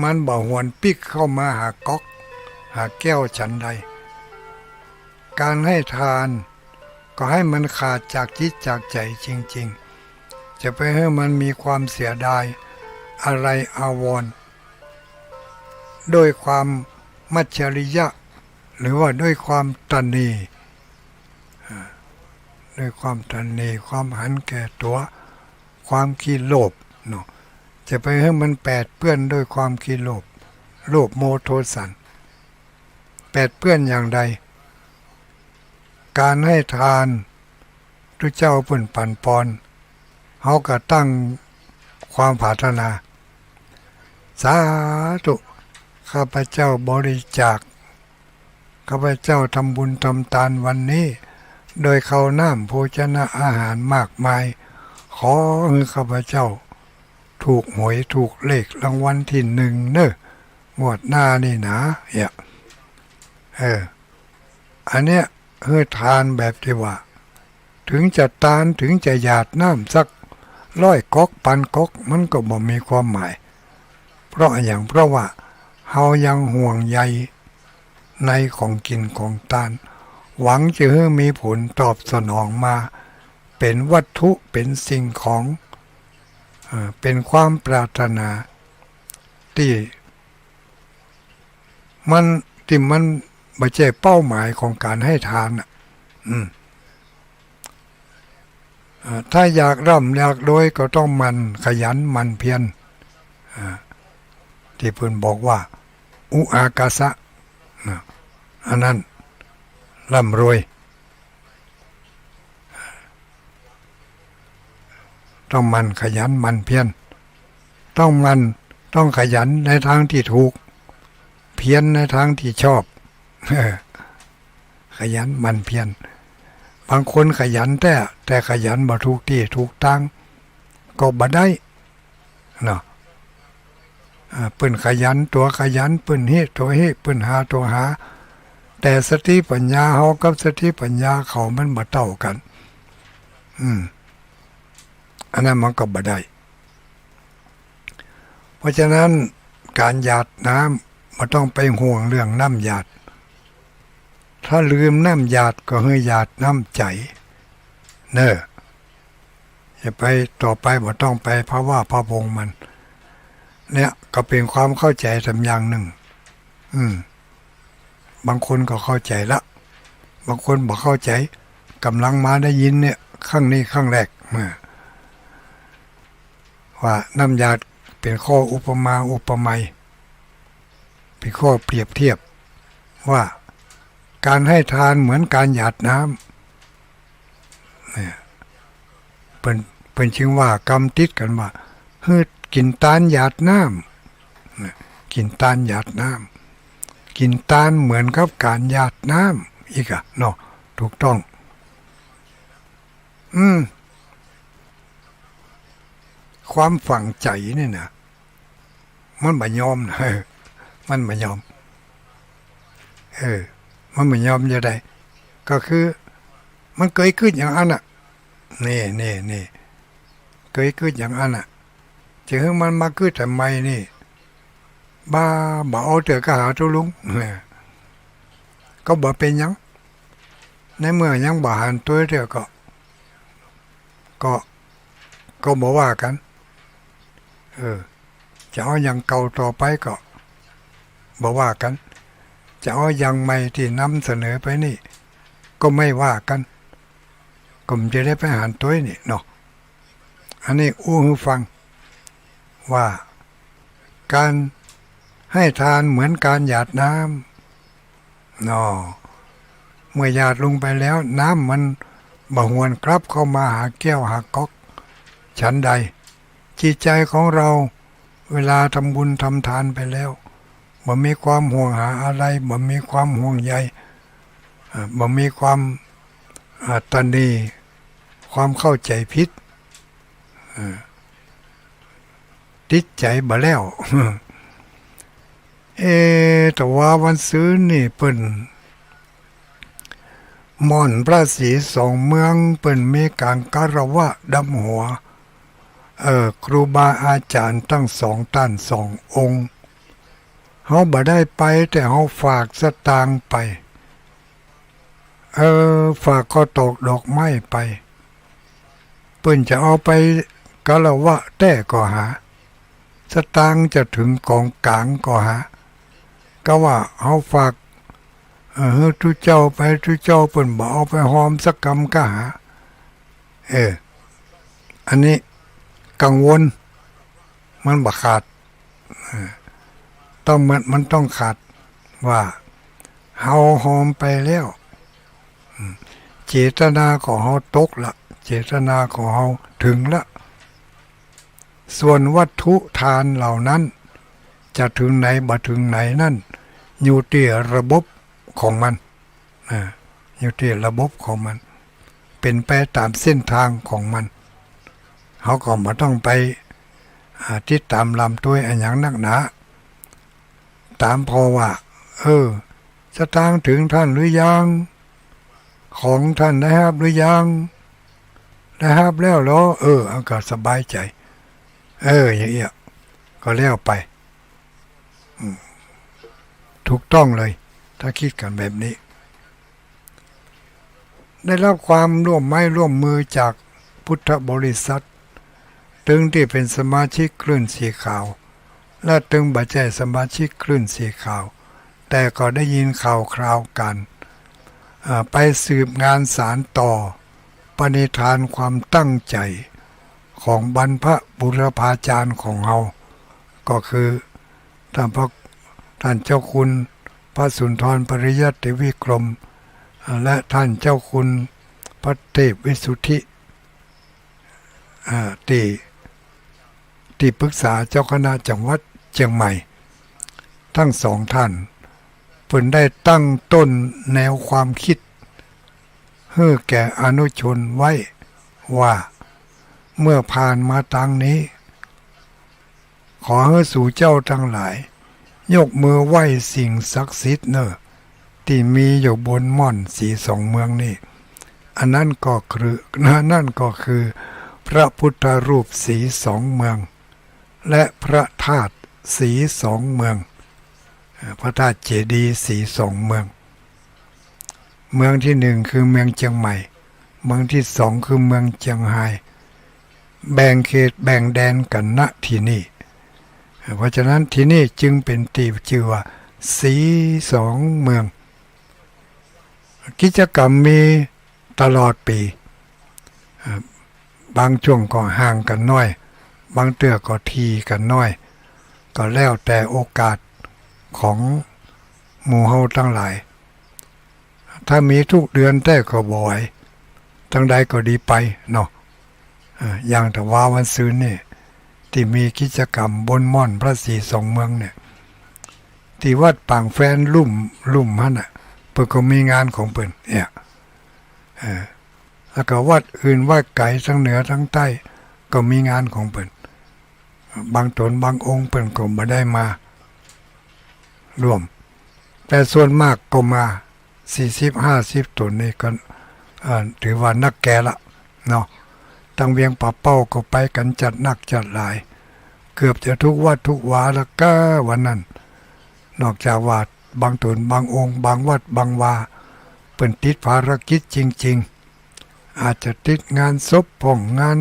มันบ่หวนปิ๊กเข้ามาหาก๊อก หาแก้วฉันใด ก๋านให้ทาน ก็ให้มันขาดจากจิตจากใจ๋จริงๆ จะไปหื้อมันมีความเสียดายอาลัยอาวรณ์ ด้วยความมัจฉริยะ หรือว่าด้วยความตระหนี่ อ่า ด้วยความตระหนี่ ความหันแก่ตั๋ว ความขี้โลภเนาะ จะไปหื้อมันแปดเปื้อนด้วยความขี้โลภ โลภโมโทสัน แปดเปื้อนอย่างใด ก๋านให้ทาน ตุ๊เจ้าเปิ้นปั๋นปอน เฮาก็ตั้งความผาถนา สาธุ ข้าพเจ้าบริจาค ข้าพเจ้าทำบุญทำตานวันนี้ โดยข้าวน้ำโภชนะอาหารมากมาย ขอหื้อข้าพเจ้าถูกหวยถูกเลขรางวัลตี้นึ่งเน่อ งวดหน้านี่นา เนี่ย เออ อันเนี้ยหื้อทานแบบตี้ว่า เถิงจะตาน เถิงจะหยาดน้ำสักร้อยก๊อก ปันก๊อก มันก็บ่มีความหมาย เพราะอะหยัง เพราะว่าเฮายังห่วงใยในของกิ๋นของตาน หวังจะหื้อมีผลตอบสนองมา เป๋นวัตถุ เป๋นสิ่งของ เอ่อ เป๋นความปรารถนาตี้ มัน ตี้มันบ่ใจ้เป้าหมายของก๋านหื้อทานน่ะ อืม อ่า ถ้าอยากร่ำอยากรวยก็ต้องหมั่นขยันหมั่นเพียร อ่า ตี้เปิ้นบอกว่า อุอากาสะ นะ อันนั้นร่ำรวย ต้องหมั่นขยันหมั่นเพียร ต้องหมั่น ต้องขยันในทางตี้ถูก เพียรในทางตี้ชอบ ขยันหมั่นเพียร บางคนขยันแต๊ แต่ขยันบ่ถูกตี้ถูกตาง ก็บ่ได้ เนาะ อ่า เปิ้นขยันตั๋วขยัน เปิ้นเฮะตั๋วเฮะ เปิ้นหาตั๋วหา แต่สติปัญญาเฮากับสติปัญญาเขามันบ่เต้ากั๋น อืม อันนั้นมันก็บ่ได้ เพราะฉะนั้นก๋านหยาดน้ำบ่ต้องไปห่วงเรื่องน้ำหยาด ถ้าลืมน้ำหยาดก็หื้อหยาดน้ำใจ๋ เน่อ อย่าไป ต่อไปบ่ต้องไปพะวาดพะวงมัน เนี่ยก็เป๋นความเข้าใจ๋ต๋ามอย่างนึ่ง อืม บางคนก็เข้าใจ๋ละ บางคนบ่เข้าใจ๋ ก่ำลังมาได้ยินเนี่ย ครั้งนี้ครั้งแรก เมื่อ ว่าน้ำหยาดเป๋นข้ออุปมาอุปไมย เป๋นข้อเปรียบเทียบ ว่าก๋านหื้อทานเหมือนก๋านหยาดน้ำ เนี่ย เปิ้น เปิ้นจึงว่ากำติดกั๋นว่า หื้อกิ๋นตานหยาดน้ำ เนี่ย กิ๋นตานหยาดน้ำ กิ๋นตานเหมือนกับก๋านหยาดน้ำ อีกอะ เนาะ ถูกต้อง อืม ความฝังใจ๋นี่นะ มันบ่ยอมนะ มันบ่ยอม เออ มันบ่ยอมจะได้ ก็คือ มันเกยกึ๊ดอย่างอั้นน่ะ นี่ นี่ นี่ เกยกึ๊ดอย่างอั้นน่ะ จะหื้อมันมากึ๊ดทำไมนี่ บ่า บ่เอาเตื้อก็หาตุ๊ลุง ก็บ่เป๋นหยัง ในเมื่อยังบ่หันตวยเตื้อก็ ก็ ก็บ่ว่ากั๋น เออ จะเอาอย่างเก่าต่อไปก็บ่ว่ากั๋น จะเอาอย่างใหม่ตี้นำเสนอไปนี่ ก็ไม่ว่ากั๋น ก็บ่จะได้ไปหันตวยนี่เนาะ อันนี้อู้หื้อฟัง ว่าก๋านหื้อทานเหมือนก๋านหยาดน้ำ เนาะ เมื่อหยาดลงไปแล้ว น้ำมันบ่หวนกลับเข้ามาหาแก้วหาก๊อก ฉันใด จิตใจ๋ของเรา เวลาทำบุญทำทานไปแล้ว บ่มีความห่วงหาอะไร บ่มีความห่วงใย อ่า บ่มีความ อ่า ตระหนี่ ความเข้าใจ๋ผิด อ่า ติดใจ๋บ่แล้ว เอ แต่ว่าวันซืนนี่เปิ้นม่อนพระศรีสองเมือง เปิ้นมีก๋านคารวะดำหัว เอ่อ ครูบาอาจ๋ารย์ตึงสองต้านสององค์ เฮาบ่ได้ไป แต่เฮาฝากสตางค์ไป เออ ฝากข้าวตอกดอกไม้ไป เปิ้นจะเอาไปคารวะแต๊ก็หา สตางค์จะเถิงก๋องก๋างก็หา ก็ว่าเฮาฝาก เอ่อ หื้อตุ๊เจ้าไป ตุ๊เจ้าเปิ้นบ่เอาไปฮอมสักกำก็หา เออ อันนี้กังวล มันบ่ขาด เออ ต้อง มัน มันต้องขาดว่า เฮาฮอมไปแล้ว อืม เจตนาของเฮาตกละ เจตนาของเฮาเถิงละ ส่วนวัตถุทานเหล่านั้น จะเถิงไหนบ่เถิงไหนนั้น อยู่ตี้ระบบของมัน อ่า อยู่ตี้ระบบของมัน เป๋นไปต๋ามเส้นตางของมัน เฮาก็บ่ต้องไป อ่า ติดต๋ามลำตวยอะหยังนักหนา ถามผ่อว่า เออ สตางค์เถิงต้านหรือยัง ของต้านได้ฮับหรือยัง ได้ฮับแล้วเหรอ เออ อันก็สบายใจ๋ เออ อย่างเอี้ย ก็แล้วไป อืม ถูกต้องเลย ถ้าคิดกั๋นแบบนี้ ได้ฮับความร่วมไม้ร่วมมือจากพุทธบริษัท ตึงตี้เป๋นสมาชิกคลื่นสีขาว และตึงบ่ใจ้สมาชิกคลื่นสีขาว แต่ก็ได้ยินข่าวคราวกั๋น อ่า ไปสืบงานสานต่อปณิธานความตั้งใจ๋ของบรรพบุรพาจารย์ของเฮา ก็คือ ต้านพระ ต้านเจ้าคุณพระสุนทรปริยัติวิกรม อ่า และต้านเจ้าคุณพระเทพวิสุทธิ อ่า ตี้ ตี้ปรึกษาเจ้าคณะจังหวัดเจียงใหม่ ตึงสองต้าน เปิ้นได้ตั้งต้นแนวความคิดหื้อแก่อนุชนไว้ว่า เมื่อผ่านมาตางนี้ ขอหื้อสูเจ้าตังหลาย ยกมือไหว้สิ่งศักดิ์สิทธิ์เน่อ ตี้มีอยู่บนม่อนสีสองเมืองนี้ อันนั้นก็คือ อันนั้นก็คือพระพุทธรูปสีสองเมือง และพระธาตุสีสองเมือง เอ่อ พระธาตุเจดีย์สีสองเมือง เมืองตี้นึ่งคือเมืองเจียงใหม่ เมืองตี้สองคือเมืองเจียงฮาย แบ่งเขตแบ่งแดนกั๋น ณ ตี้นี่ เพราะฉะนั้นตี้นี่จึงเป๋นตี้จื้อว่าสีสองเมือง กิจกรรมมีตลอดปี๋ เอ่อ บางจ้วงก็ห่างกั๋นน้อย บางเตื้อก็ถี่กั๋นน้อย ก็แล้วแต่โอกาสของหมู่เฮาตังหลาย ถ้ามีทุกเดือนแต๊ก็บ่ไหว ตังใดก็ดีไปเนาะ เอ่อ อย่างตะวาวันซืนนี่ ตี้มีกิจกรรมบนม่อนพระสีสองเมืองเนี่ย ตี้วัดป่างแฟนลุ่ม ลุ่มหั้นน่ะ เปิ้นก็มีงานของเปิ้นเนี่ย เอ่อ แล้วก็วัดอื่นวัดไก๋ตังเหนือตังใต้ก็มีงานของเปิ้น บางต๋นบางองค์เปิ้นก็บ่ได้มาร่วม แต่ส่วนมากก็มา สี่สิบห้าสิบต๋นนี่ก็ เอ่อ ถือว่านักแก่ละเนาะ ตังเวียงป่าเป้าก็ไปกั๋นจัดนักจัดหลาย เกือบจะทุกวัดทุกวาละก้าวันนั้น นอกจากว่าบางต๋นบางองค์บางวัดบางวา เปิ้นติดภารกิจจริงๆ อาจจะติดงานศพพ่อง งาน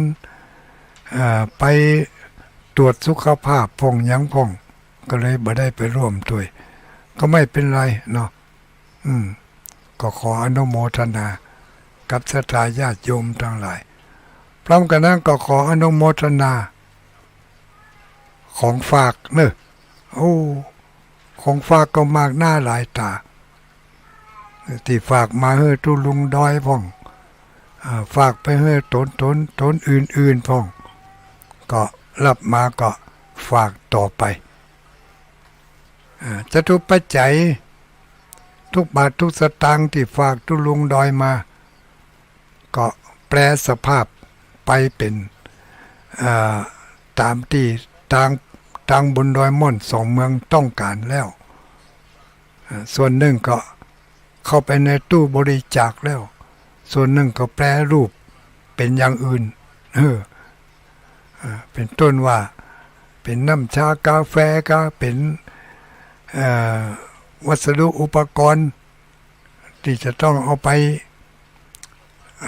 เอ่อ ไปตรวจสุขภาพพ่องหยังพ่อง ก็เลยบ่ได้ไปร่วมตวย ก็ไม่เป๋นไรเนาะ อืม ก็ขออนุโมทนากับศรัทธาญาติโยมตังหลาย พร้อมกั๋นนั้นก็ขออนุโมทนาของฝากเน่อ โอ้ ของฝากก็มากหน้าหลายต๋า ตี้ฝากมาหื้อตุ๊ลุงดอยพ่อง อ่า ฝากไปหื้อต๋น ต๋น ต๋นอื่นๆ พ่อง ก็ฮับมาก็ฝากต่อไป อ่า จตุปัจจัย ทุกบาททุกสตางค์ตี้ฝากตุ๊ลุงดอยมา ก็แปลสภาพไปเป๋น อ่า ต๋ามตี้ตาง ตางบนดอยม่อนสองเมืองต้องก๋านแล้ว อ่า ส่วนนึ่งก็เข้าไปในตู้บริจาคแล้ว ส่วนนึ่งก็แปรรูปเป๋นอย่างอื่น เออ อ่า เป๋นต้นว่า เป๋นน้ำชากาแฟก็เป๋น เอ่อ วัสดุอุปกรณ์ ตี้จะต้องเอาไป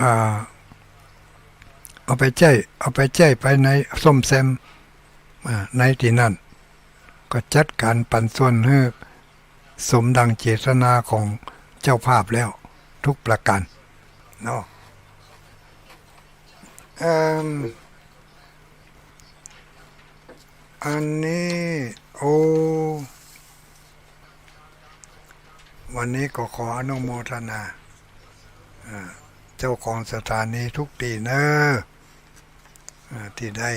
อ่า เอาไปใจ๊ เอาไปใจ๊ไปในซ่อมแซม อ่า ในตี้นั้น ก็จัดก๋านปันส่วนหื้อสมดังเจตนาของเจ้าภาพแล้วทุกประก๋านเนาะ เอิ่ม อันนี้ โอ้ วันนี้ก็ขออนุโมทนา อ่า เจ้าของสถานีทุกตี้เน่อ อ่า ตี้ได้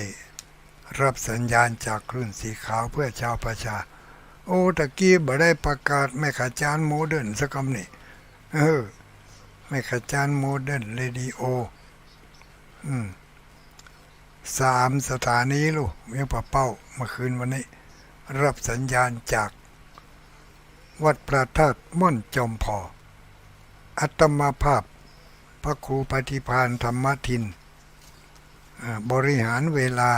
ฮับสัญญาณจากคลื่นสีขาวเพื่อชาวประชา โอ้ ตะกี้บ่ได้ประกาศแม่ขจารย์โมเดิร์นสักกำนี่ เออ แม่ขจารย์โมเดิร์นเรดิโอ อืม สามสถานีลูก เวียงผาเป้า เมื่อคืนวันนี้ รับสัญญาณจากวัดพระธาตุม่อนจอมพอ อาตมาภาพ พระครูปฏิภาณธรรมทิน อ่า บริหารเวลา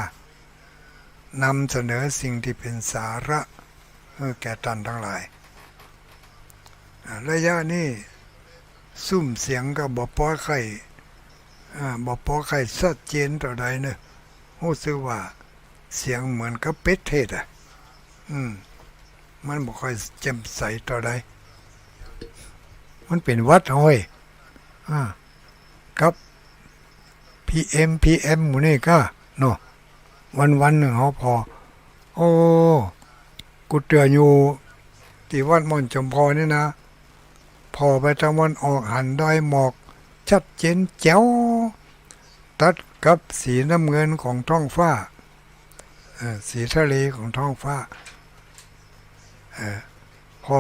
นำเสนอสิ่งที่เป็นสาระให้แก่ต้านตังหลาย อ่า ระยะนี้ ซุ่มเสียงก็บ่ปอใค่ อ่า บ่ปอใค่ชัดเจนเต้าใดเนาะ ฮู้สึกว่าเสียงเหมือนกับเป็ดเทศน์อะ อืม มันบ่ค่อยแจ่มใสเต้าใด มันเป๋นหวัดเฮ้ย อ่า กับ พีเอ็ม พีเอ็ม หมู่นี้ก้าเนาะ วันๆ นึ่งเฮาผ่อ โอ้ กูเตื้ออยู่ตี้วัดม่อนจอมพอนี่นะ ผ่อไปตางวันออกหันดอยหมอกชัดเจนแจ๋ว ตัดกับสีน้ำเงินของท้องฟ้า เอ่อ สีทะเลของท้องฟ้า เอ่อ ผ่อ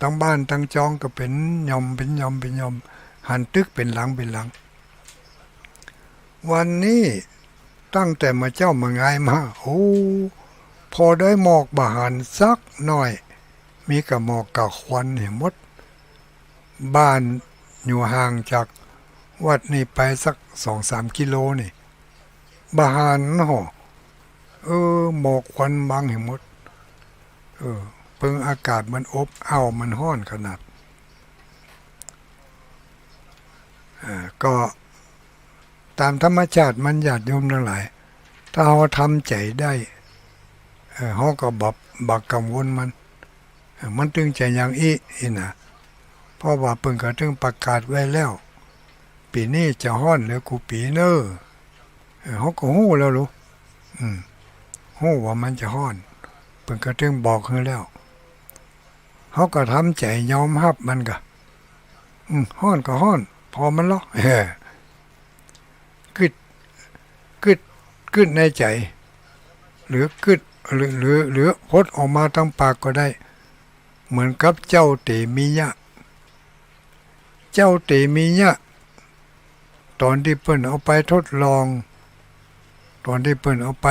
ตางบ้านตางจองก็เป๋นหย่อม เป๋นหย่อม เป๋นหย่อม หันตึกเป๋นหลัง เป๋นหลัง วันนี้ตั้งแต่เมื่อเจ๊ามางายมา โอ้ ผ่อดอยหมอกบ่หันสักหน้อย มีก้าหมอกก้าควันเหียหมด บ้านอยู่ห่างจากวัดนี่ไปสักสองสามกิโลนี่ บ่หันฮ้อ เออ หมอกควันบังเหียหมด เออ เปิงอากาศมันอบอ้าว มันฮ้อนขนาด อ่า ก็ต๋ามธรรมชาติมัน ญาติโยมตังหลาย ถ้าเฮาทำใจ๋ได้ เออ เฮาก็บ่ บ่กังวลมัน เออ มันตึงจะหยังอี้ อี้นะ เพราะว่าเปิ้นก็ตึงประกาศไว้แล้ว ปี๋นี้จะฮ้อนเหลือกู้ปี๋เน่อ เออ เฮาก็ฮู้แล้วลูก อืม ฮู้ว่ามันจะฮ้อน เปิ้นก็ตึงบอกหื้อแล้ว เฮาก็ทำใจ๋ยอมฮับมันก่ะ อืม ฮ้อนก็ฮ้อน ผ่อมันลอ เออ กึ๊ด กึ๊ด กึ๊ดในใจ๋ หรือกึ๊ด หรือ หรือ หรือปดออกมาตางปากก็ได้ เหมือนกับเจ้าเตมียะ เจ้าเตมียะ ต๋อนตี้เปิ้นเอาไปทดลอง ต๋อนตี้เปิ้นเอาไป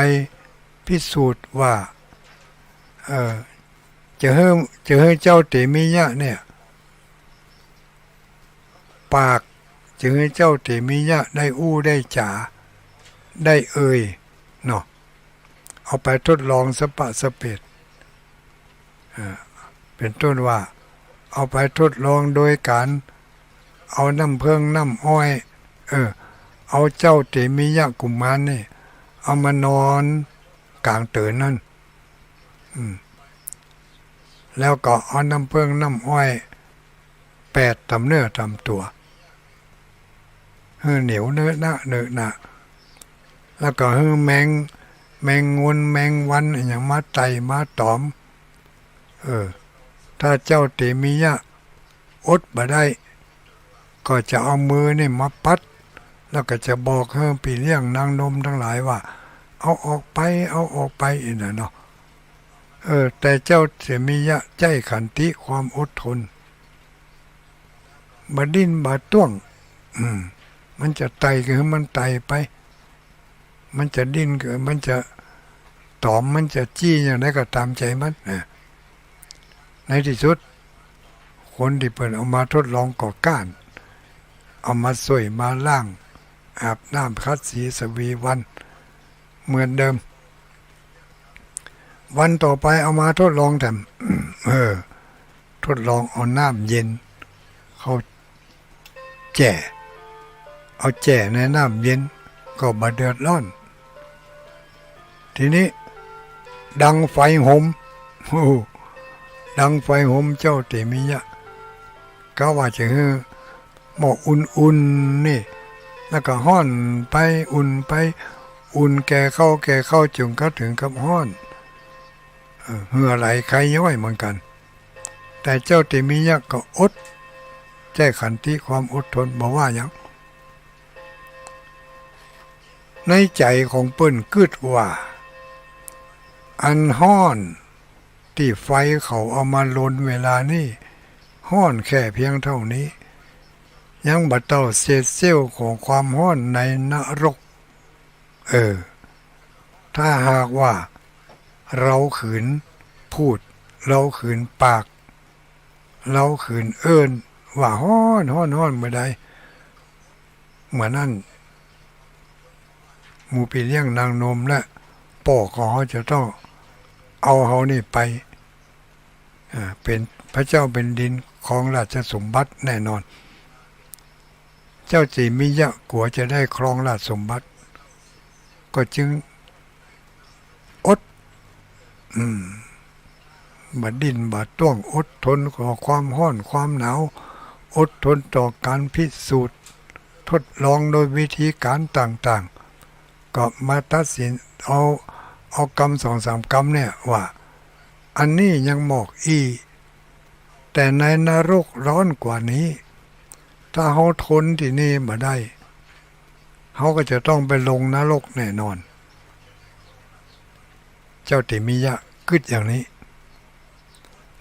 พิสูจน์ว่า เอ่อ จะหื้อ จะหื้อเจ้าเตมียะเนี่ย ปาก จะหื้อเจ้าเตมียะได้อู้ได้จ๋า ได้เอ่ย เนาะ เอาไปทดลองสะปะสะเปด อ่า เป๋นต้นว่า เอาไปทดลองโดยก๋านเอาน้ำเผิ้งน้ำอ้อย เออ เอาเจ้าเตมียะกุมารนี่ เอามานอนก๋างเตินนั้น อืม แล้วก็เอาน้ำเผิ้งน้ำอ้อยแปดต๋ามเนื้อต๋ามตั๋ว หื้อเหนียวเนอะหนะ เนอะหนะ แล้วก็หื้อแมง แมงงุน แมงวันอะหยังมาไต่มาต๋อม เออ ถ้าเจ้าเตมียะอดบ่ได้ ก็จะเอามือนี่มาปัด แล้วก็จะบอกหื้อปี้เลี้ยงนางนมตังหลายว่า เอาออกไป เอาออกไป อี้นะเนาะ เออ แต่เจ้าเตมียะใจ๊ขันติความอดทน บ่ดิ้นบ่ต้วง อืม มันจะไต่ก็หื้อมันไต่ไป มันจะดิ้นก็ มันจะต๋อม มันจะจี้อย่างใดก็ต๋ามใจ๋มันนะ ในตี้สุด คนตี้เปิ้นเอามาทดลองก็ก๊าน เอามาส้วยมาล้าง อาบน้ำขัดสีสวีวัน เหมือนเดิม วันต่อไปเอามาทดลองแถม เออ ทดลองเอาน้ำเย็นเข้าแจ่ เอาแจ่ในน้ำเย็นก็บ่เดือดร้อน ทีนี้ดังไฟโหม โอ้โห ดังไฟโหมเจ้าเตมียะ กะว่าจะหื้อหม้ออุ่นๆ นี่ แล้วก็ฮ้อนไป อุ่นไป อุ่นแก่เข้า แก่เข้า จ๋นกระทั่งกับฮ้อน เออ เหื่อไหลไคย้อยเหมือนกั๋น แต่เจ้าเตมียะก็อด ใจ๊ขันติความอดทน บ่ว่าหยัง ในใจ๋ของเปิ้นกึ๊ดว่า อันฮ้อนตี้ไฟเขาเอามารนเวลานี้ ฮ้อนแค่เพียงเต้านี้ ยังบ่เต้าเศษเสี้ยวของความฮ้อนในนรก เออ ถ้าหากว่าเฮาขืนพูด เฮาขืนปาก เฮาขืนเอิ้นว่าฮ้อน ฮ้อน ฮ้อนเมื่อใด เมื่อนั้น หมู่ปี้เลี้ยงนางนมและป้อของเฮาจะต้องเอาเฮานี่ไป อ่า เป๋นพระเจ้าแผ่นดินครองราชสมบัติแน่นอน เจ้าเตมียะกั๋วจะได้ครองราชสมบัติ ก็จึงอด อืม บ่ดิ้นบ่ต้วง อดทนต่อความฮ้อนความหนาว อดทนต่อก๋านพิสูจน์ ทดลองโดยวิธีก๋านต่างๆ ก็มาตัดสินเอา เอากำสองสามกำเนี่ยว่า อันนี้ยังหมอกอี้ แต่ในนรกฮ้อนกว่านี้ ถ้าเฮาทนตี้นี่บ่ได้ เฮาก็จะต้องไปลงนรกแน่นอน เจ้าเตมียะกึ๊ดอย่างนี้